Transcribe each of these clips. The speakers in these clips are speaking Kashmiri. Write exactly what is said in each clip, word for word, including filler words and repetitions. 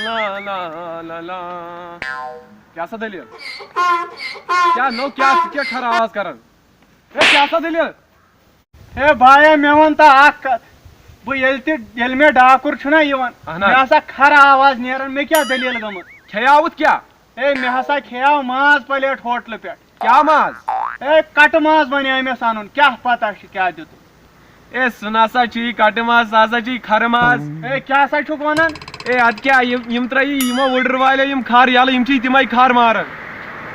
لا لا لا لا۔ کیٛاہ سا دٔلیٖل؟ کیٛاہ نوٚو؟ کیٛاہ، ژٕ کیٛاہ کھر آواز کران؟ ہے، کیٛاہ سا دٔلیٖل؟ ہے بایا، مےٚ وَن تہٕ اکھ کتھ۔ بہٕ ییٚلہِ تہِ، ییٚلہِ مےٚ ڈاکُر چھُنہ یِوان، اہن حظ۔ مےٚ ہسا کھر آواز نیران، مےٚ کیٛاہ دٔلیٖل گٔمٕژ؟ کھیاوُتھ کیٛاہ؟ ہے، مےٚ ہسا کھیاو ماز پلیٹ ہوٹلہٕ پٮ۪ٹھ۔ کیٛاہ ماز؟ ہے، کٹہٕ ماز وَنیٛاے مےٚ سَنُن، کیٛاہ پتہ چھُ کیٛاہ دیُتُن۔ اے، سُہ نسا چھُ یہِ کٹہٕ ماز، سُہ ہسا چھُ یہِ کھرٕ ماز۔ اے، کیٛاہ سا چھُکھ وَنان؟ اے، اَدٕ کیٛاہ، یِم، یِم ترٛٲیی یِمو وُڈٕر والیو یِم کھر یَلہٕ، یِم چھِ تِمے کھر ماران۔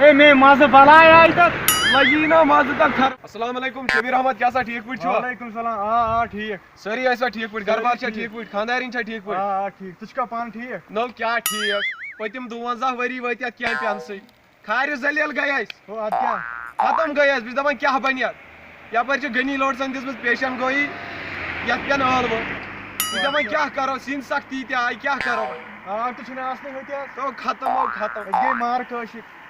اے، مے مَزٕ بلاے آیہِ تَتھ۔ لگی نا مَزٕ تَتھ کھر۔ السلام علیکم شبیر احمد، کیٛاہ سا ٹھیٖک پٲٹھۍ چھُوا؟ وعلیکم السلام، آ، آ، ٹھیٖک۔ سٲری ٲسوا ٹھیٖک پٲٹھۍ؟ گرٕ بار چھا ٹھیٖک پٲٹھۍ؟ خانٛدارِنۍ چھا ٹھیٖک پٲٹھۍ؟ آ، آ، ٹھیٖک۔ ژٕ چھُکھا پانہٕ ٹھیٖک؟ نو کیٛاہ ٹھیٖک؟ پٔتِم دُوَنزاہ ؤری وٲتۍ یَتھ کیمپہِ اَنسٕے۔ کھارِ ذلیل گٔے أسۍ۔ ہو، اَدٕ کیٛاہ؟ ختم گٔے أسۍ۔ بہٕ چھُس دَپان، کیٛاہ بَنہِ یَتھ؟ یَپٲرۍ چھِ غنی لوڈسَن دِژمٕژ پیشن گویی، یَتھ پٮ۪ن ٲلوٕ۔ بہٕ چھُس دَپان، کیٛاہ کَرو؟ سِنۍ سَختی تہِ آیہِ، کیٛاہ کَرو؟ آب تہِ چھُنہٕ آسنٕے ہوٚتہِ حظ۔ تو ختم ہو ختم۔ أسۍ گٔے مارٕ کٲشِرۍ۔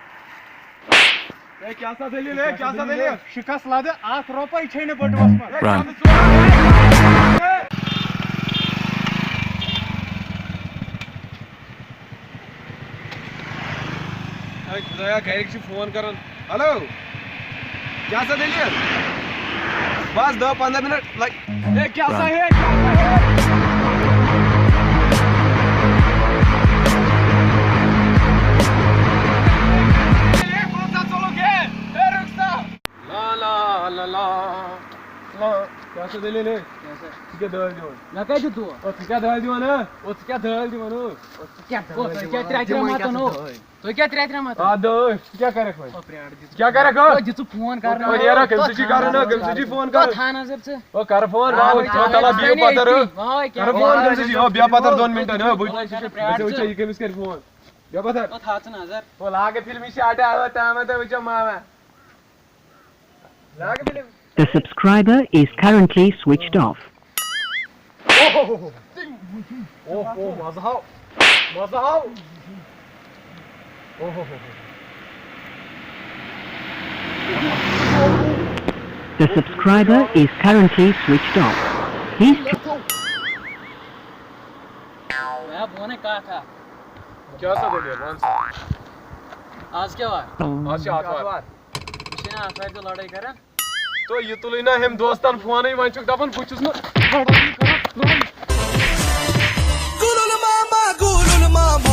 ہے، کیٛاہ سا دٔلیٖل، ہے، کیٛاہ سا دٔلیٖل؟ شِکَس لَدٕ، اَکھ رۄپَے چھے نہٕ بٔٹوَس منٛز۔ ہے، Run۔ کَمہِ ژوٗرِ؟ ہے، خدایا، گرِکۍ چھِ فون کران۔ ہیلو، کیٛاہ سا دٔلیٖل؟ بس دَہ پنٛداہ منٹ لگ-، ہے، کیٛاہ سا ہے، کیٛاہ سا ہے؟ ہے، کوٚت سا ژوٚلُکھ ہے؟ ہے، رُک سا۔ لا، لا، لا، لا، لا۔ کیٛاہ سا دٔلیٖل ہے؟ کیٛاہ سا؟ ژٕ کیٛاہ دٲلۍ دِوان؟ مےٚ کَتہِ دیُت دور؟ او، ژٕ کیٛاہ دٲلۍ دِوان ہے؟ او، ژٕ کیٛاہ دٲلۍ دِوان ہے؟ او، ژٕ کیٛاہ دٲلۍ دِوان؟ او، ژٕ کیٛاہ ترٛےٚ ترٛےٚ مَتَن ہو؟ ژٕ کیٛاہ کرکھ وۄنۍ؟ آ، دٲلۍ، ژٕ کیٛاہ کرکھ؟ ژٕ کیٛاہ کرکھ، ہو؟ او، دِ ژٕ فون کر۔ او، نیرا، کٔمۍ سۭتۍ چھُے کرُن، ہو؟ کٔمۍ سۭتۍ چھُے فون کرُن؟ تھانہٕ حظ ژٕ۔ او، کر فون، آ، راو، بہٕ چھُس تَلہ، بِہِو پَتھر، ہو۔ وَہَے، کیٛاہ کر فون، کٔمۍ سۭتۍ چھُے؟ او، بیٚہہ پَتھر دۄن مِنٹَن، ہو، بہٕ، بہٕ چھُس پرٛاران ژٕ۔ وٕچھو، یہِ کٔمِس کرِ فون۔ بیٚہہ پَتھر۔ او، تھاو ژٕ نظر۔ او، لاگہٕ فِلمہِ شاٹہٕ، او، تامَتھ وٕچھو ماما۔ لاگہٕ film. The subscriber is currently switched off. اوہ، اوہ، مزٕ ہاو، مزٕ ہاو۔ اوہ، اوہ، اوہ۔ The subscriber is currently switched off. He's tr- ہے، بہٕ وَنے کَتھ اَکھ۔ کیٛاہ سا دٔلیٖل؟ وَن سا۔ آز کیٛاہ وار؟ آز چھِ آتھوار۔ یہِ چھِنہٕ آتھوارِ دۄہ لڑٲے کران۔ تو یہِ تُلٕے نہ ہیٚمۍ دوستن فونٕے، وۄنۍ چھُکھ دَپان بہٕ چھُس نہٕ لڑٲیی کران۔ گُلُل ماما، گُلُل ماما۔